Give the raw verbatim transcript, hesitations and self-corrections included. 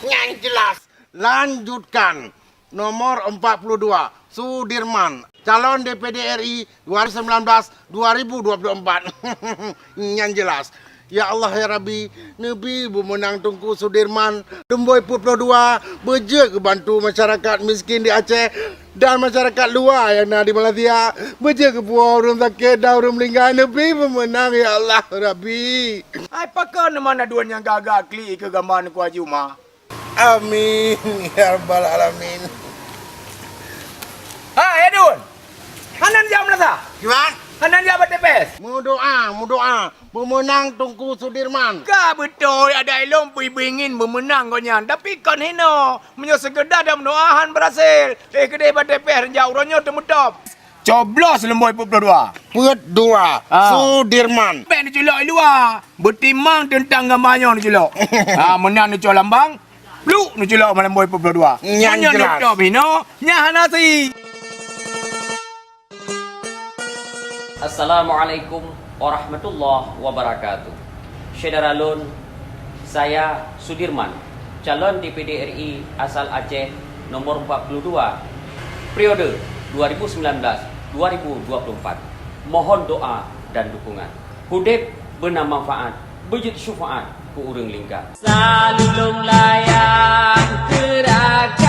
Nyan jelas. Lanjutkan. Nomor empat puluh dua, Sudirman, calon D P D R I dua ribu sembilan belas dua ribu dua puluh empat. Nyan jelas. Ya Allah, ya Rabbi, neubi beumeunang Teungku Sudirman, lumbôi peuet ploh dua, beujeuet geubantu masyarakat miskin di Aceh dan masyarakat luwa nyang na di Malaysia, beujeuet geupuwoe ureuëng sakét dan ureuëng meuninggai, neubi beumeunang, ya Allah, Rabbi. Hai pakon mana dua nyang gaga klik keu gambar Teungku Haji Uma? Amin ya rabbal alamin. Ha, Edun. Hana jak meunasah? Kiban? Hana jak bak T P S? Meudoa, meudoa. Beumeunang Teungku Sudirman. Ka beutôi, adak ilôn bui-bui ingin beumeunang gobnyan. Tapi kon hino. Meunyoe seukeudar dan meudoa han beurhasil. Eh, keudeh bak T P S jak uroe nyoe teumeutop. Coblos lumbôi peuet ploh dua. Peuet dua. Ah. Sudirman. Bèk neuculok i luwa. Beutimang teuntang gamba nyoe neuculok. Ha, meunan neucok lambang, pluk neuculok lam lumbôi peuet ploh dua. Nyan jelas. Meunyoe neutop hino, nyan hana si. Assalamualaikum warahmatullahi wabarakatuh. Syedara lôn, saya Sudirman, calon D P D R I asal Aceh, nomor empat puluh dua, periode dua ribu sembilan belas dua ribu dua puluh empat. Mohon doa dan dukungan. Udeb beuna manfaat, beujeuet syufaat keu ureuëng lingka. Selalu lôn layan keu rakan